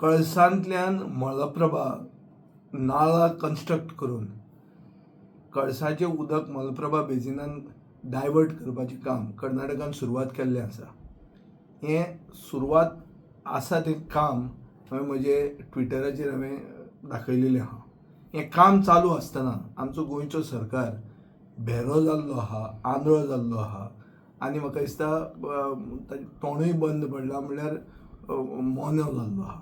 कळसांतल्यान Malaprabha नाळा construct करून कळसाचें उदक Malaprabha बेजिनान divert करपाचें काम कर्नाटकान सुरवात केल्लें आसा. हें सुरवात आसा तें काम हांवें म्हजे ट्विटराचेर हांवें दाखयलेलें आहा. हें काम चालू आसतना आमचो गोंयचो सरकार भेरो जाल्लो आहा, आंधळो जाल्लो आहा आनी म्हाका दिसता ताजें तोंडूय बंद पडलां, म्हणल्यार मोनो जाल्लो आहा.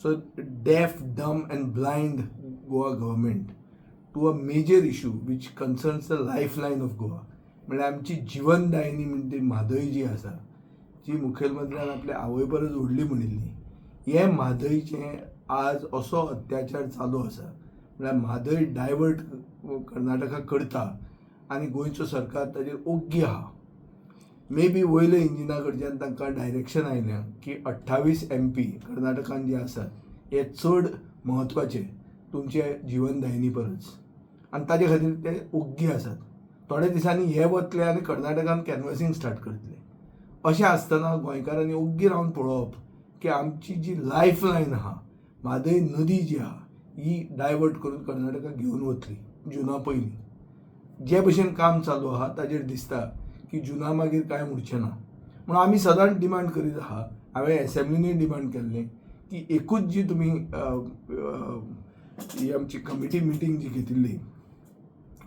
So deaf, dumb and blind Goa government to a major issue which concerns the life line of Goa. म्हणल्यार आमची जिवनदायिनी म्हणटा ती म्हादय जी आसा, जी मुखेलमंत्र्यान आपल्या आवय परस व्हडली म्हणिल्ली, हे म्हादयचें आज असो अत्याचार चालू आसा. म्हळ्यार म्हादय डायवर्ट कर्नाटका करता आनी गोंयचो सरकार ताजेर ओग्गी आहा. मे बी वयल्या इंजिना कडच्यान तांकां डायरेक्शन आयलें की 28 एमपी कर्नाटकान जे आसात हे चड म्हत्वाचे तुमचे जिवनदायिनी परस आनी ताजे खातीर ते ओग्गी आसात. थोड्या दिसांनी हे वतले आनी कर्नाटकान कॅनवसींग स्टार्ट करतले. अशें आसतना गोंयकारांनी ओग्गी रावन पळोवप की आमची जी लायफ लायन आहा, म्हादय नदी जी आहा, ही डायवर्ट करून कर्नाटकाक घेवन वतली जुना पयलीं. जे भशेन काम चालू आहा ताजेर दिसता की जुना मागीर कांय उरचें ना. म्हणून आमी सदांच डिमांड करीत आहा, हांवें एसेंब्लिनूय डिमांड केल्लें की एकूच जी तुमी ही आमची कमिटी मिटींग जी घेतिल्ली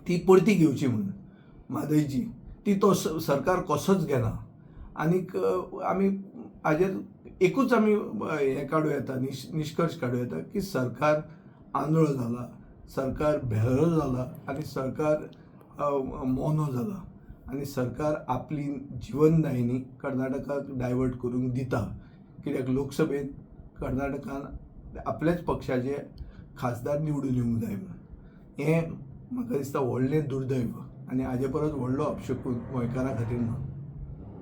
ती परती घेवची म्हणून म्हादयची, ती तो सरकार कसोच घेना. आनीक आमी हाजेर एकूच आमी हें काडूं येता, निश्कर्श काडूं येता की सरकार आंधळो जाला, सरकार भेरो जाला आनी सरकार मोनो जाला आनी सरकार आपली जिवनदायिनी कर्नाटकाक डायवर्ट करूंक दिता, कित्याक लोकसभेंत कर्नाटकान आपल्याच पक्षाचे खासदार निवडून येवंक जाय म्हणून. हें म्हाका दिसता व्हडलें दुर्दैव आनी हाजे परस व्हडलो अपशकून गोंयकारां खातीर ना.